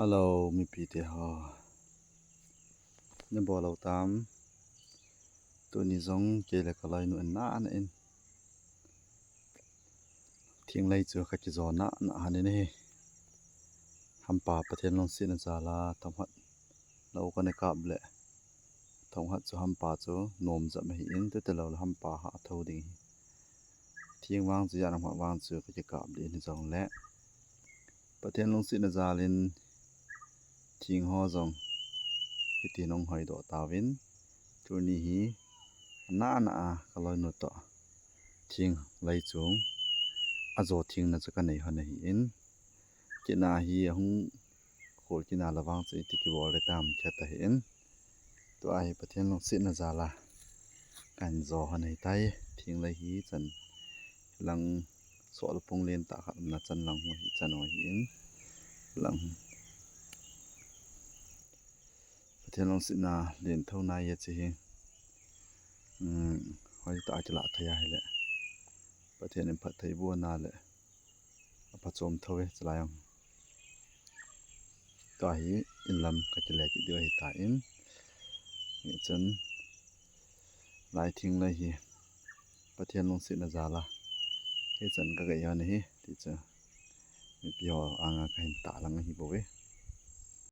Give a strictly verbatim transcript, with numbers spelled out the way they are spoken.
Hello, mipite ho. Nabol lou tam? Tuni jong kei le kaloinu in nana in thinglei chu kakijona nana hin ahi. Hampa Pathen lungsetna jal a thonghat lou kana kap le, thonghat chu hampa chu nom jep ahin, tete lou le hampa ha tho ding ahi. Thing vang chu jan ham vang chu kakikap le hijongle, Pathen lungsetna jal in thing ho jong hitin hung hoidoh tauvin, tuni hi nana a kaloinu toh thinglei chung ajo thingna chu kanei hon ahin, kina hi ahung khol kina le vang chu iti kibol le tam khat ahin. Tua hi Pathen lungsetna jal a kahin jo hon ahitai. Thinglei hi chan lang soh le pung len tah khat umna chan lang ho hi chan ho ahin, lang Pathen lungsetna lenthouna hi ahi. Um, hoitah a kilah thei ahile, Pathen in phattheibohna le aphachom thou e, chulai jong. Tua hi inlam kakile kit diu ahitan, hichun lai thinglei hi Pathen lungsetna jal a hichan kagei hon ahi, ti chu mipi ho anga kahin tahlang ahi bouve.